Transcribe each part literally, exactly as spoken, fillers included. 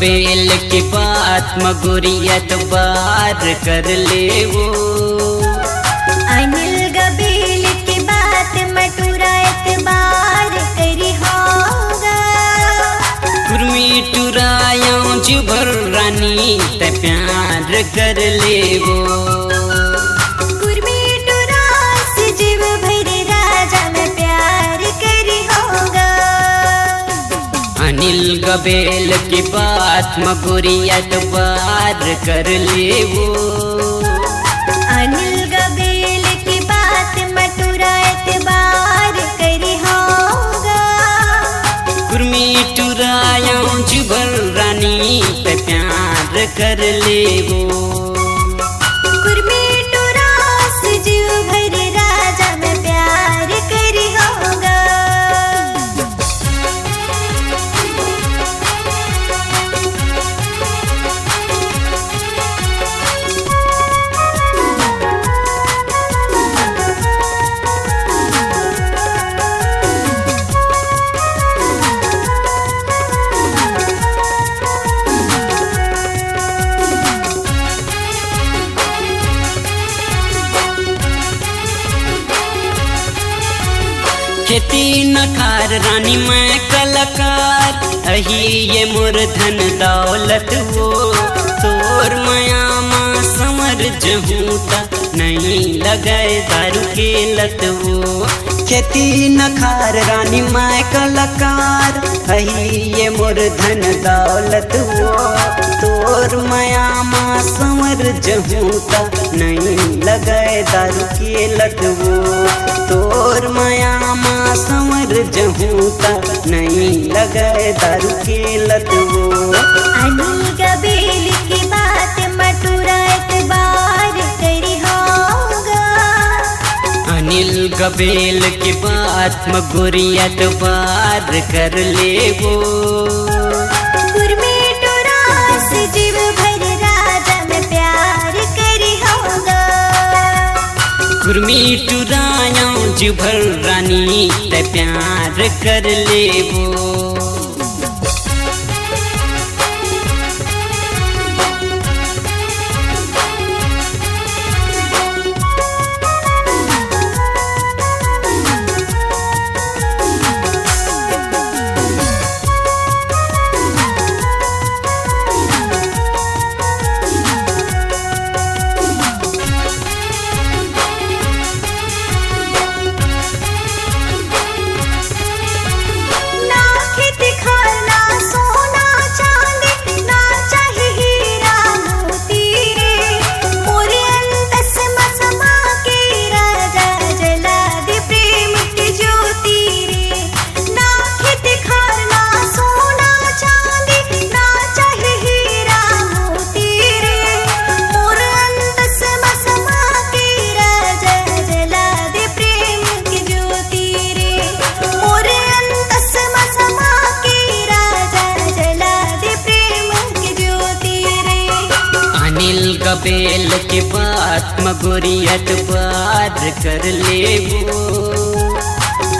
बेल के बात म गोरी एतबार कर लेवो। अनिल गबेल के बात म टूरा एतबार करी होगा। कुर्मी टूरा आंव जुबर रानी तैं प्यार कर लेवो। कुर्मी टूरा से जीव भर राजा मैं प्यार करी होगा। अनिल गबेल के बात म गोरी एतबार कर लेवो। अनिल गबेल के बात म टूरा एतबार करी होगा। कुर्मी टूरा आंव जुबर रानी तैं प्यार कर लेवो। कुर्मी टूरा से जीव भर राजा मैं प्यार करी होगा। खेती न खार रानी मैं कलाकार, अही ये मोर धन दौलत वो। तोर मया मा संवर जहूं त नहीं लगय दारू के लत वो। खेती न खार रानी मैं कलाकार, अही ये मोर धन दौलत वो। तोर मया मा संवर जहूं त नहीं लगय दारू के लत वो। तोर मया मा संवर जहूं त नहीं लगय दारू के लत वो। अनिल गबेल के बात म टूरा एतबार करी होगा। अनिल गबेल के बात म गोरी एतबार कर लेवो। कुर्मी टूरा से जीव भर राजा मैं प्यार करी होगा। कुर्मी टूरा आंव जुबर रानी तैं प्यार कर लेवो। ना खेती खार, ना सोना चांदी, ना चाही हीरा मोती रे। मोरे अंतस म समा के राजा जला दे प्रेम के ज्योति रे। ना खेती खार, ना सोना चांदी, ना चाही हीरा मोती रे। मोर अंतस म समा के राजा जला दे प्रेम के ज्योति रे। मोर अंतस म समा के राजा जला दे प्रेम के ज्योति रे। अनिल गबेल के बात म गोरी एतबार कर लेवो।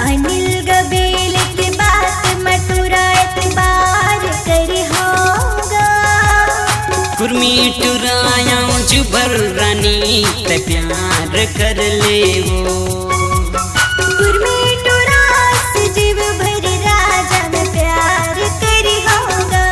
अनिल गबेल के बात म टूरा एतबार करी होगा। कुर्मी टूरा आंव जुबर रानी तैं प्यार कर लेवो। कुर्मी टूरा से जीव भर राजा मैं प्यार करी होगा।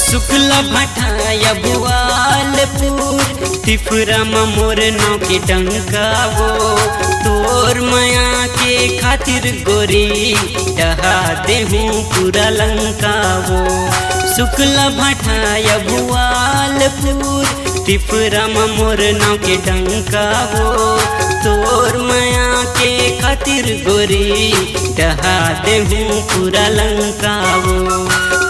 शुक्ला भट्टा अबुआलपुर, तिफरा म मोर नाव के डंका वो। तोर मया के खातिर गोरी, डहा देहूं पूरा लंका वो। शुक्ला भट्टा अबुआलपुर, तिफरा म मोर नाव के डंका वो। तोर मया के खातिर गोरी, डहा देहूं पूरा लंका वो।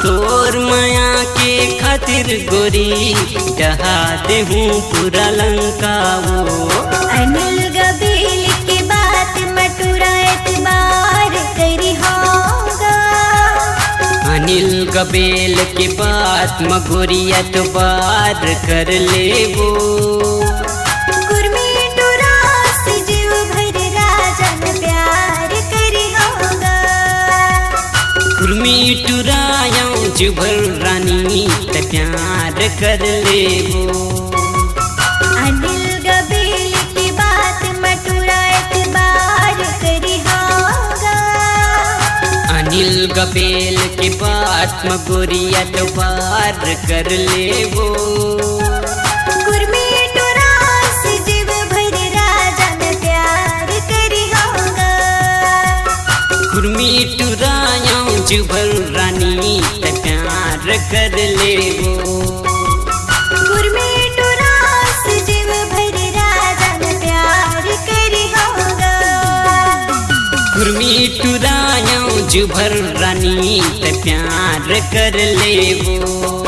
तोर मया के खातिर गोरी डहा देहूं पूरा लंका वो। अनिल गबील के बात म टुरा एतबार करी होगा। अनिल गबील के बात म गोरी एतबार कर लेबो। कुर्मी टुरा से जीव भर राजा न प्यार करी होगा। कुर्मी टुरायौं जीव भर रानी त प्यार कर लेबो। अनिल गबील की बात म टुरा एतबार करी होगा। अनिल गबील की बात म गोरी एतबार कर लेबो। कुर्मी टुरा से जीव भर राजा न प्यार करी होगा। कुर्मी टुरायौं जीव भर रानी त प्यार कर लेबो। कुर्मी टुरा से जीव भर राजा न प्यार करी होगा। कुर्मी टुरायौं जीव भर रानी त प्यार कर लेबो।